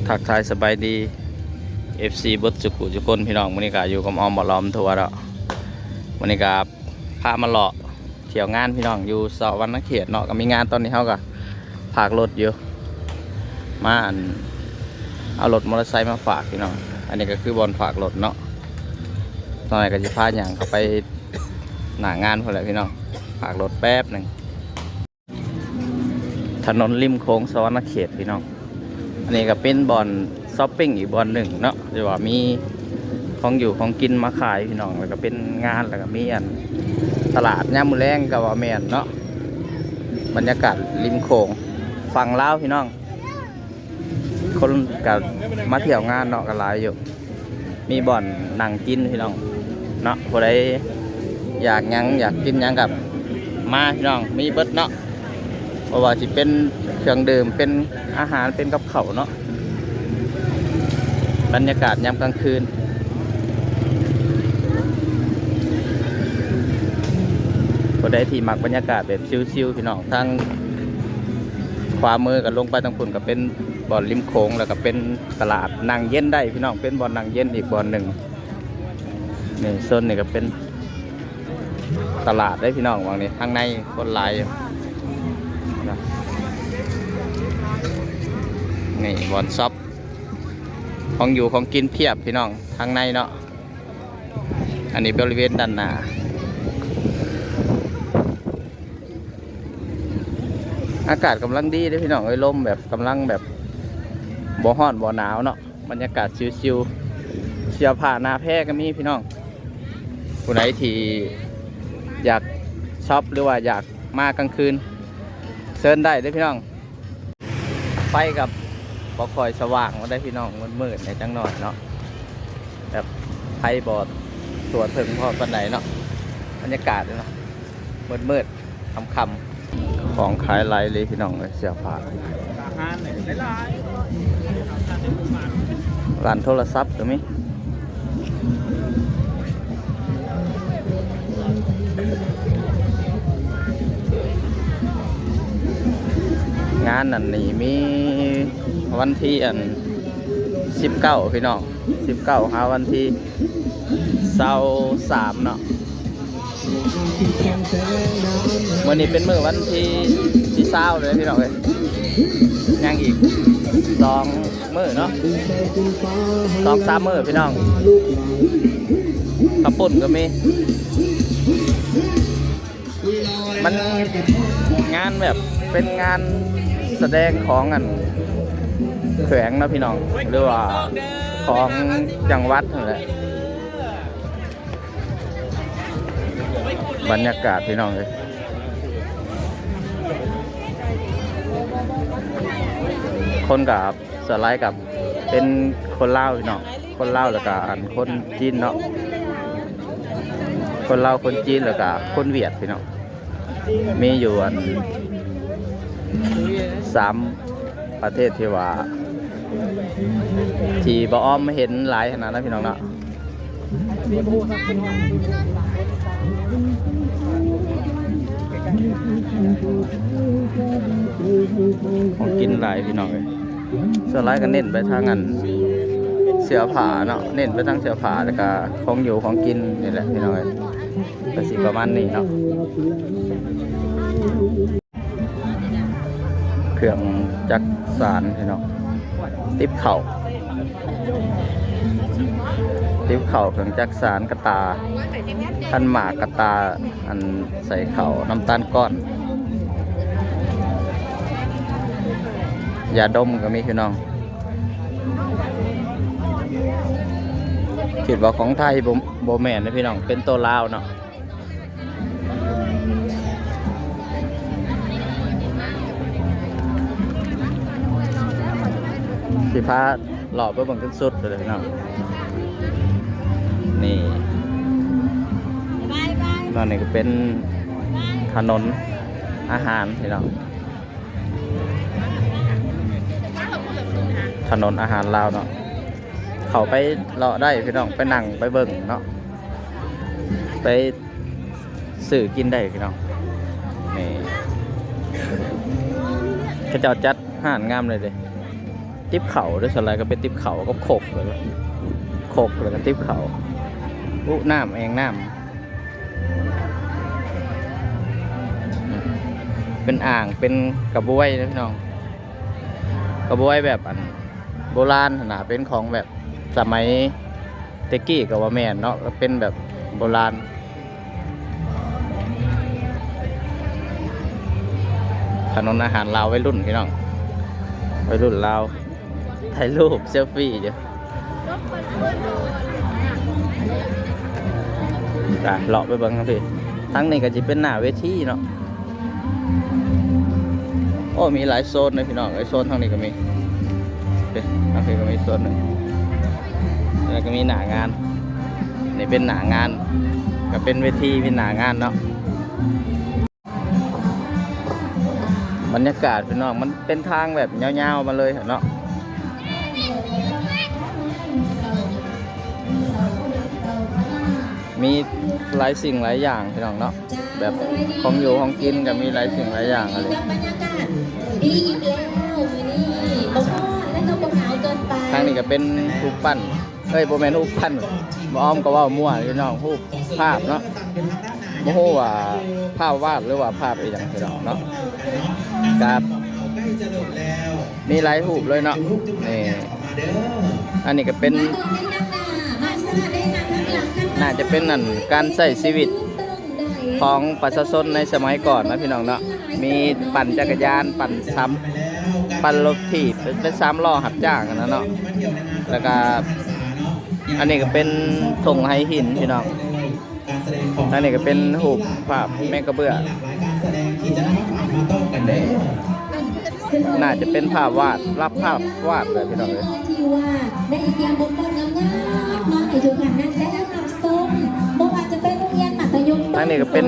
ທັກທາຍສະບາຍດີ ເອັຟຊີ ເບິດສຸຂູສຸຄົນພີ່ນ້ອງ. ມື້ນີ້ກະຢູ່ກັບອ້ອມບໍ່ລ້ອມທົ່ວເນາະ. ມື້ນີ້ກະພາມາເລາະທ່ຽວງານພີ່ນ້ອງ ຢູ່ສະຫວັນນະເຂດເນາະ. ກະມີງານ ຕອນນີ້ເຮົາກະພາກລົດຢູ່ ມາອັນ ເອົາລົດມໍເຕີໄຊມາຝາກພີ່ນ້ອງ. ອັນນີ້ກະຄືບ່ອນຝາກລົດເນາະ. ໜ້ອຍກະຊິພາຍ່າງເຂົ້າໄປໜ້າງານພຸ້ນແຫຼະພີ່ນ້ອງ. ຝາກລົດແປັບໜຶ່ງ. ຖະໜົນລິມໂຂງສະຫວັນນະເຂດພີ່ນ້ອງ. ອັນນີ້ກະເປັນບ່ອນຊັອບປິງອີກບ່ອນໜຶ່ງເນາະ ທີ່ວ່າມີຂອງຢູ່ຂອງກິນມາຂາຍພີ່ນ້ອງ. ແລ້ວກະເປັນງານ ແລ້ວກະມີອັນຕະຫຼາດຍາມມື້ແລງກະວ່າແມ່ນເນາະ. ບັນຍາກາດລິມໂຂງຝັ່ງລາວພີ່ນ້ອງ. ຄົນກະມາທ່ຽວງານເນາະ ກະຫຼາຍຢູ່. ມີບ່ອນນັ່ງກິນພີ່ນ້ອງເນາະ. ຜູ້ໃດຢາກຫຍັງ ຢາກກິນຫຍັງກະມາພີ່ນ້ອງ ມີເບິດເນາະ. ບໍ່ວ່າຊິເປັນເຄື່ອງດື່ມ ເປັນອາຫານ ເປັນກັບເຂົ້າເນາະ. ບັນຍາກາດຍາມກາງຄືນ ຜູ້ໃດທີ່ມັກບັນຍາກາດແບບຊິວໆ ພີ່ນ້ອງ ທາງຂວາມືກະລົງໄປທາງພຸ້ນກະເປັນບ່ອນລິມໂຂງ ແລ້ວກະເປັນຕະຫຼາດນັ່ງເຢັນໄດ້ພີ່ນ້ອງ. ເປັນບ່ອນນັ່ງເຢັນອີກບ່ອນໜຶ່ງ. ນີ້ ໂຊນນີ້ກະເປັນຕະຫຼາດເດ້ພີ່ນ້ອງ. ຫວ່າງນີ້ ທາງໃນຄົນຫຼາຍຢູ່ເນາະ. ນີ້ບ່ອນຊັອບ ຂອງຢູ່ຂອງກິນພຽບພີ່ນ້ອງ ທາງໃນເນາະ. ອັນນີ້ບໍລິເວນດ້ານໜ້າ. ອາກາດກຳລັງດີເດ້ພີ່ນ້ອງເອີຍ ລົມແບບກຳລັງແບບບໍ່ຮ້ອນບໍ່ໜາວເນາະ. ບັນຍາກາດຊິວໆ ເສື້ອຜ້າໜ້າແພກະມີພີ່ນ້ອງ. ຜູ້ໃດທີ່ຢາກຊັອບ ຫຼືວ່າຢາກມາກາງຄືນ ເຊີນໄດ້ເດີ້ພີ່ນ້ອງ. ໄຟກະບໍ່ຄ່ອຍສະຫວ່າງປານໃດພີ່ນ້ອງ ມືດໆ ແດ່ຈັກໜ້ອຍເນາະ. ແບບໄຟບໍ່ທົ່ວເຖິງພໍປານໃດເນາະ. ບັນຍາກາດເນາະ ມືດໆ ຄ່ຳໆ. ຂອງຂາຍຫຼາຍເລີຍພີ່ນ້ອງເອີຍ ເສື້ອຜ້າ. ຮ້ານໂທລະສັບກະມີ. ງານອັນນີ້ມີວັນທີອັນສິບເກົ້າພີ່ນ້ອງ ສິບເກົ້າຫາວັນທີຊາວສາມເນາະ. ມື້ນີ້ເປັນມື້ວັນທີ ທີຊາວເລີຍພີ່ນ້ອງເອີຍ. ຍັງອີກສອງມື້ເນາະ ສອງສາມມື້ພີ່ນ້ອງ. ເຂົ້າປຸ້ນກະມີ. ມັນງານແບບເປັນງານສະແດງຂອງອັນແຂວງເນາະພີ່ນ້ອງ ຫຼືວ່າຂອງຈັງຫວັດຫັ້ນແຫຼະ. ບັນຍາກາດພີ່ນ້ອງເອີຍ ຄົນກະສ່ວນຫຼາຍກະເປັນຄົນລາວພີ່ນ້ອງ. ຄົນລາວ ແລ້ວກະອັນຄົນຈີນເນາະ. ຄົນລາວ ຄົນຈີນ ແລ້ວກະຄົນຫວຽດພີ່ນ້ອງ. ມີຢູ່ອັນສາມປະເທດທີ່ວ່າ ທີ່ບໍ່ອອມເຫັນຫຼາຍຂະໜາດນັ້ນພີ່ນ້ອງເນາະ. ຂອງກິນຫຼາຍພີ່ນ້ອງເອີຍ. ສ່ວນຫຼາຍກະເນັ້ນໄປທາງອັນເສື້ອຜ້າເນາະ ເນັ້ນໄປທາງເສື້ອຜ້າ ແລ້ວກະຂອງຢູ່ຂອງກິນນີ້ແຫຼະພີ່ນ້ອງເອີຍ. ກະຊິປະມານນີ້ເນາະ. ເຄື່ອງຈັກສານພີ່ນ້ອງ ຕິບເຂົ້າ ຕິບເຂົ້າ ເຄື່ອງຈັກສານ ກະຕ່າ ຄັນໝາກ ກະຕ່າ ອັນໃສ່ເຂົ້າ ນ້ຳຕານກ້ອນ ຢາດົມກະມີພີ່ນ້ອງ. ຄິດວ່າຂອງໄທບໍ່ ບໍ່ແມ່ນເດ້ພີ່ນ້ອງ ເປັນໂຕລາວເນາະ. ຊິພາເລາະໄປເບິ່ງຈົນສຸດເລີຍເນາະ. ນີ້ ອັນນີ້ກະເປັນຖະໜົນອາຫານພີ່ນ້ອງ ຖະໜົນອາຫານລາວເນາະ. ເຂົ້າໄປເລາະໄດ້ພີ່ນ້ອງ ໄປນັ່ງໄປເບິ່ງເນາະ ໄປຊື້ກິນໄດ້ພີ່ນ້ອງ. ນີ້ ເຂົາເຈົ້າຈັດຮ້ານງາມເລີຍເດ້. ຕິບເຂົ້າເດ້ ສ່ວນຫຼາຍກໍເປັນຕິບເຂົ້າກັບຄົກ ຄົກແລ້ວກໍຕິບເຂົ້າ. ອຸ ນ້ຳ ແອ່ງນ້ຳ ເປັນອ່າງ ເປັນກະບວຍເດ້ພີ່ນ້ອງ ກະບວຍແບບອັນໂບລານຫັ້ນນະ ເປັນຂອງແບບສະໄໝແຕ່ກີ້ກໍວ່າແມ່ນເນາະ ເປັນແບບໂບລານ. ຖະໜົນອາຫານລາວໄວລຸ້ນພີ່ນ້ອງ ໄວລຸ້ນລາວ ຖ່າຍຮູບເຊລຟີຢູ່. ໄປເລາະໄປເບິ່ງທາງພີ້ ທາງນີ້ກໍຊິເປັນໜ້າເວທີເນາະ. ໂອ້ ມີຫຼາຍໂຊນເດ້ພີ່ນ້ອງເອີຍ ໂຊນທາງນີ້ກໍມີ ເດ້ ທາງພີ້ກໍມີໂຊນໜຶ່ງ ແລ້ວກໍມີໜ້າງານ ນີ້ເປັນໜ້າງານ ກໍເປັນເວທີ ເປັນໜ້າງານເນາະ. ບັນຍາກາດພີ່ນ້ອງ ມັນເປັນທາງແບບຍາວໆມາເລີຍເນາະ ມີຫຼາຍສິ່ງຫຼາຍຢ່າງພີ່ນ້ອງເນາະ ແບບຂອງຢູ່ຂອງກິນກໍມີຫຼາຍສິ່ງຫຼາຍຢ່າງອີ່ຫຼີ. ບັນຍາກາດດີອີກແລ້ວມື້ນີ້ ບໍ່ຮ້ອນ ແລະກໍບໍ່ໜາວເກີນໄປ. ທາງນີ້ກໍເປັນຮູບປັ້ນ ເອີຍ ບໍ່ແມ່ນຮູບປັ້ນ ບໍ່ອ້ອມກໍເວົ້າມົ້ວພີ່ນ້ອງ ຮູບພາບເນາະ ບໍ່ຮູ້ວ່າພາບວາດ ຫຼືວ່າພາບອີ່ຫຍັງພີ່ນ້ອງເນາະ ກະມີຫຼາຍຮູບເລີຍເນາະ. ນີ້ ອັນນີ້ກໍເປັນ ໜ້າຈະເປັນອັນການໃຊ້ຊີວິດຂອງປະຊາຊົນໃນສະໄໝກ່ອນນະພີ່ນ້ອງເນາະ ມີປັ່ນຈັກກະຍານ ປັ່ນສາມ ປັ່ນລົດຖີບ ເປັນສາມລໍ້ຮັບຈ້າງຫັ້ນນະເນາະ. ແລ້ວກະອັນນີ້ກໍເປັນທົ່ງໄຫຫີນພີ່ນ້ອງ ທາງນີ້ກໍເປັນຮູບພາບແມງກະເບື້ອ ໜ້າຈະເປັນພາບວາດ ລັບພາບວາດເລີຍພີ່ນ້ອງເອີຍ ທີ່ວ່າໄດ້ກຽມອຸປະກອນງາມໆເນາະ ໃຫ້ທຸກທ່ານນັ້ນໄດ້ຮັບຊົມ ບໍ່ວ່າຈະເປັນໂຮງຮຽນມັດທະຍົມຕົ້ນ ທາງນີ້ກໍເປັນ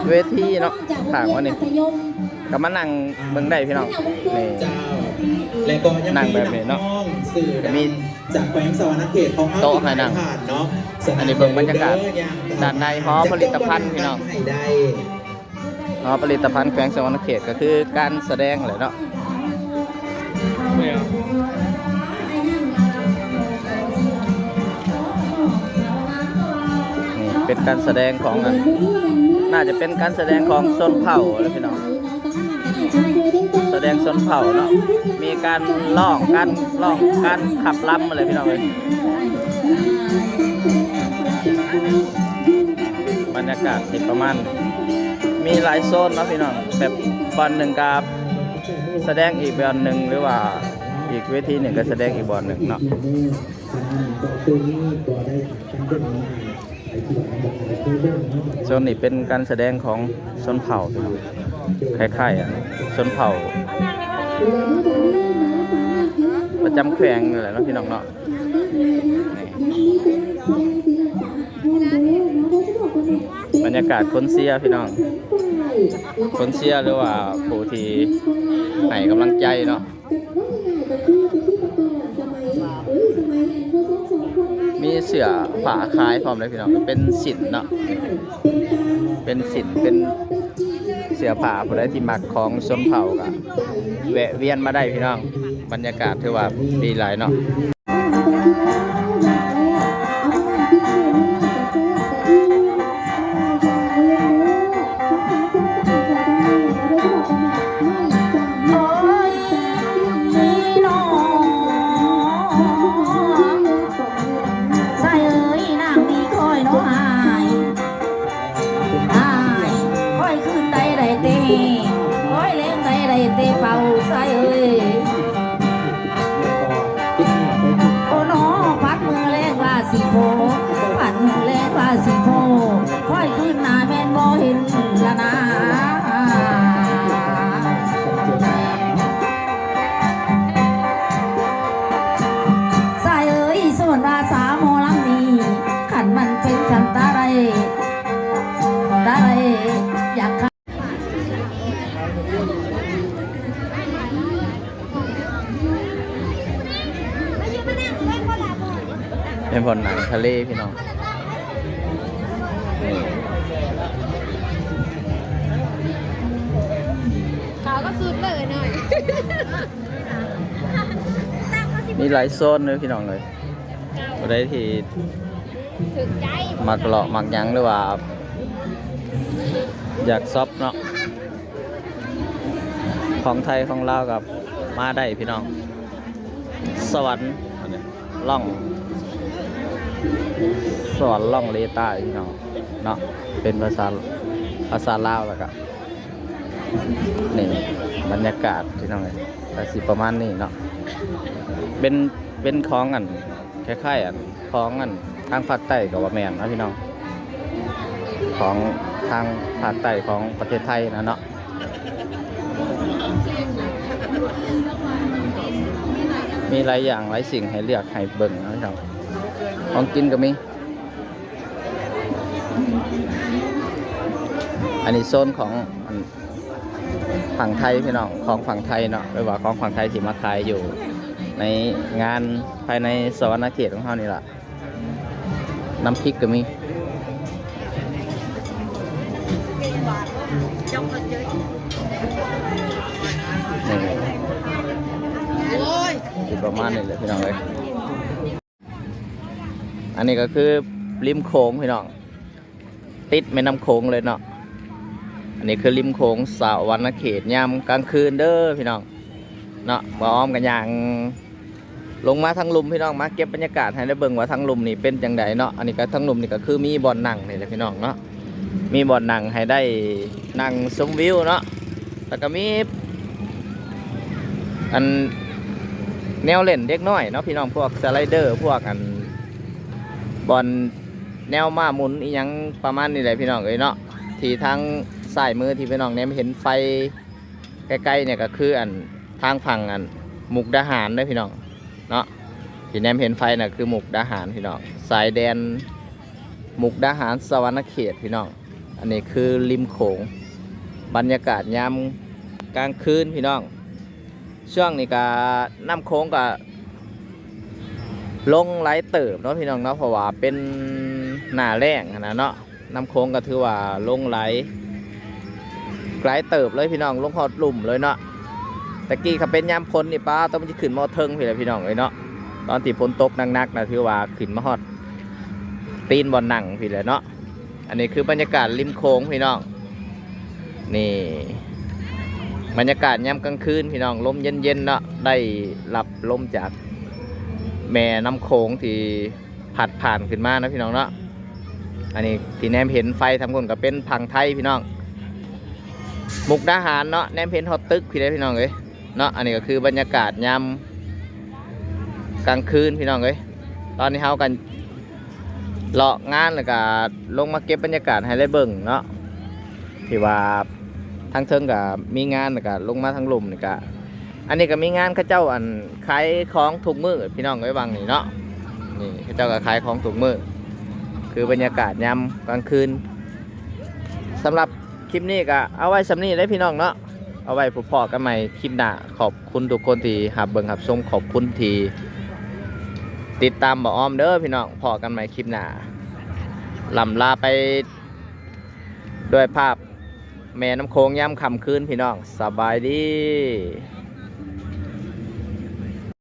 ເວທີເນາະ ຂ້າງວ່ານີ້ ກໍມານັ່ງເບິ່ງໄດ້ພີ່ນ້ອງ ນີ້ ນັ່ງແບບນີ້ເນາະ ຈະມີ ຈາກແຂວງສະຫວັນນະເຂດຂອງເຮົາ ໂຕະໃຫ້ນັ່ງ ອັນນີ້ເບິ່ງບັນຍາກາດດ້ານໃນຫໍຜະລິດຕະພັນພີ່ນ້ອງ ຫໍຜະລິດຕະພັນແຂວງສະຫວັນນະເຂດ ກໍຄືການສະແດງແຫຼະເນາະ. ນີ້ເປັນການສະແດງຂອງ ອັນ ໜ້າຈະເປັນການສະແດງຂອງຊົນເຜົ່າແຫຼະພີ່ນ້ອງ. ສະແດງຊົນເຜົ່າເນາະ ມີການຮ້ອງ ການຮ້ອງ ການຂັບລຳຫັ້ນແຫຼະພີ່ນ້ອງເອີຍ. ບັນຍາກາດຊິປະມານ ມີຫຼາຍໂຊນເນາະພີ່ນ້ອງ ແບບບ່ອນໜຶ່ງກໍສະແດງອີກບ່ອນໜຶ່ງ ຫຼືວ່າອີກເວທີໜຶ່ງກໍສະແດງອີກບ່ອນໜຶ່ງເນາະ. ໂຊນນີ້ເປັນການສະແດງຂອງຊົນເຜົ່າພີ່ນ້ອງ ຄ້າຍໆ ອັນ ຊົນເຜົ່າປະຈຳແຂວງນີ້ແຫຼະເນາະພີ່ນ້ອງເນາະ. ບັນຍາກາດຄົນເຊຍພີ່ນ້ອງ ຄົນເຊຍ ຫຼືວ່າຜູ້ທີ່ໃຫ້ກຳລັງໃຈເນາະ. ມີເສື້ອຜ້າຂາຍພ້ອມເລີຍພີ່ນ້ອງ ເປັນສິ້ນເນາະ ເປັນສິ້ນ ເປັນເສື້ອຜ້າ. ຜູ້ໃດທີ່ມັກຂອງຊົນເຜົ່າກໍແວະວຽນມາໄດ້ພີ່ນ້ອງ ບັນຍາກາດຖືວ່າດີຫຼາຍເນາະ. ເປັນບ່ອນໜັງທະເລພີ່ນ້ອງ ນີ້ ຂາວກັບສຸດເລີຍໜ້ອຍ. ມີຫຼາຍໂຊນເດີພີ່ນ້ອງເອີຍ ຜູ້ໃດທີ່ມັກເລາະມັກຫຍັງ ຫຼືວ່າຢາກຊັອບເນາະ ຂອງໄທຂອງລາວກໍມາໄດ້ພີ່ນ້ອງ. ສະຫວັນລ່ອງ ສະຫວັນລ່ອງເລໃຕ້ພີ່ນ້ອງເນາະ ເປັນພາສາ ພາສາລາວ ແລ້ວກໍ ນີ້ບັນຍາກາດພີ່ນ້ອງເອີຍ ກໍຊິປະມານນີ້ເນາະ ເປັນ ເປັນຂອງອັນ ຄ້າຍໆອັນ ຂອງອັນ ທາງພາກໃຕ້ກໍວ່າແມ່ນເນາະພີ່ນ້ອງ ຂອງທາງພາກໃຕ້ຂອງປະເທດໄທນະເນາະ. ມີຫຼາຍຢ່າງຫຼາຍສິ່ງໃຫ້ເລືອກໃຫ້ເບິ່ງເນາະພີ່ນ້ອງ ຂອງກິນກໍມີ. ອັນນີ້ໂຊນຂອງອັນຝັ່ງໄທພີ່ນ້ອງ ຂອງຝັ່ງໄທເນາະ ຫຼືວ່າຂອງຝັ່ງໄທທີ່ມາຂາຍຢູ່ໃນງານພາຍໃນສະຫວັນນະເຂດຂອງເຮົານີ້ລະ. ນ້ຳພລິກກໍມີ ນີ້ ຊິປະມານນີ້ແຫຼະພີ່ນ້ອງເອີຍ. ອັນນີ້ກໍຄືລິມໂຂງພີ່ນ້ອງ ຕິດແມ່ນ້ຳໂຂງເລີຍເນາະ. ອັນນີ້ຄືລິມໂຂງສະຫວັນນະເຂດຍາມກາງຄືນເດີພີ່ນ້ອງເນາະ. ບ່າວອອມກໍຍ່າງລົງມາທາງລຸ່ມພີ່ນ້ອງ ມາເກັບບັນຍາກາດໃຫ້ໄດ້ເບິ່ງວ່າທາງລຸ່ມນີ້ເປັນຈັ່ງໃດເນາະ. ອັນນີ້ກໍທາງລຸ່ມນີ້ກໍຄືມີບ່ອນນັ່ງນີ້ແຫຼະພີ່ນ້ອງເນາະ ມີບ່ອນນັ່ງໃຫ້ໄດ້ນັ່ງຊົມວິວເນາະ ແລ້ວກໍມີ ອັນແນວເລ່ນເດັກນ້ອຍເນາະພີ່ນ້ອງ ພວກສະໄລເດີ ພວກອັນບ່ອນແນວມ້າໝູນອີ່ຫຍັງປະມານນີ້ແຫຼະພີ່ນ້ອງເອີຍເນາະ. ທີ່ທາງຊ້າຍມືທີ່ພີ່ນ້ອງແນມເຫັນໄຟໃກ້ໆນີ້ກໍຄືອັນທາງຝັ່ງອັນມຸກດາຫານເດີພີ່ນ້ອງເນາະ ທີ່ແນມເຫັນໄຟນະຄືມຸກດາຫານພີ່ນ້ອງ ຊາຍແດນມຸກດາຫານ ສະຫວັນນະເຂດພີ່ນ້ອງ. ອັນນີ້ຄືລິມໂຂງ ບັນຍາກາດຍາມກາງຄືນພີ່ນ້ອງ. ຊ່ວງນີ້ກະນ້ຳໂຂງກະລົງຫຼາຍເຕີບເນາະພີ່ນ້ອງເນາະ ເພາະວ່າເປັນໜ້າແລ້ງຫັ້ນນະເນາະ. ນ້ຳໂຂງກະຖືວ່າລົງຫຼາຍ ຫຼາຍເຕີບເລີຍພີ່ນ້ອງ ລົງຮອດລຸ່ມເລີຍເນາະ. ແຕ່ກີ້ຄັນເປັນຍາມຝົນນີ້ ປາໂຕ ມັນຊິຂຶ້ນມາເທິງພີ້ແຫຼະພີ່ນ້ອງເອີຍເນາະ. ຕອນທີ່ຝົນຕົກໜັກໆນະ ຖືວ່າຂຶ້ນມາຮອດຕີນບ່ອນນັ່ງພີ້ແຫຼະເນາະ. ອັນນີ້ຄືບັນຍາກາດລິມໂຂງພີ່ນ້ອງ ນີ້ບັນຍາກາດຍາມກາງຄືນພີ່ນ້ອງ ລົມເຢັນໆເນາະ ໄດ້ຮັບລົມຈາກແມ່ນ້ຳໂຂງທີ່ພັດຜ່ານຂຶ້ນມາເນາະພີ່ນ້ອງເນາະ. ອັນນີ້ທີ່ແນມເຫັນໄຟທາງພຸ້ນກໍເປັນຝັ່ງໄທພີ່ນ້ອງ ມຸກດາຫານເນາະ ແນມເຫັນຮອດຕຶກພີ້ເດ້ພີ່ນ້ອງເອີຍເນາະ. ອັນນີ້ກໍຄືບັນຍາກາດຍາມກາງຄືນພີ່ນ້ອງເອີຍ. ຕອນນີ້ເຮົາກໍ ເລາະງານ ແລ້ວກະລົງມາເກັບບັນຍາກາດໃຫ້ໄດ້ເບິ່ງເນາະ ທີ່ວ່າທາງເທິງກະມີງານ ແລ້ວກະລົງມາທາງລຸ່ມນີ້ກະ ອັນນີ້ກະມີງານເຂົາເຈົ້າ ອັນ ຂາຍຂອງທຸກມື້ພີ່ນ້ອງເອີຍ ຫວ່າງນີ້ເນາະ. ນີ້ເຂົາເຈົ້າກະຂາຍຂອງທຸກມື້ ຄືບັນຍາກາດຍາມກາງຄືນ. ສຳລັບຄລິບນີ້ກະເອົາໄວ້ສ່ຳນີ້ເດ້ພີ່ນ້ອງເນາະ ເອົາໄວ້ພົບພໍ້ກັນໃໝ່ຄລິບໜ້າ. ຂອບຄຸນທຸກຄົນທີ່ຮັບເບິ່ງຮັບຊົມ ຂອບຄຸນທີ່ຕິດຕາມບ່າວອອມເດີພີ່ນ້ອງ. ພໍ້ກັນໃໝ່ຄລິບໜ້າ ລ່ຳລາໄປດ້ວຍພາບແມ່ນ້ຳໂຂງຍາມຄ່ຳຄືນພີ່ນ້ອງ ສະບາຍດີ.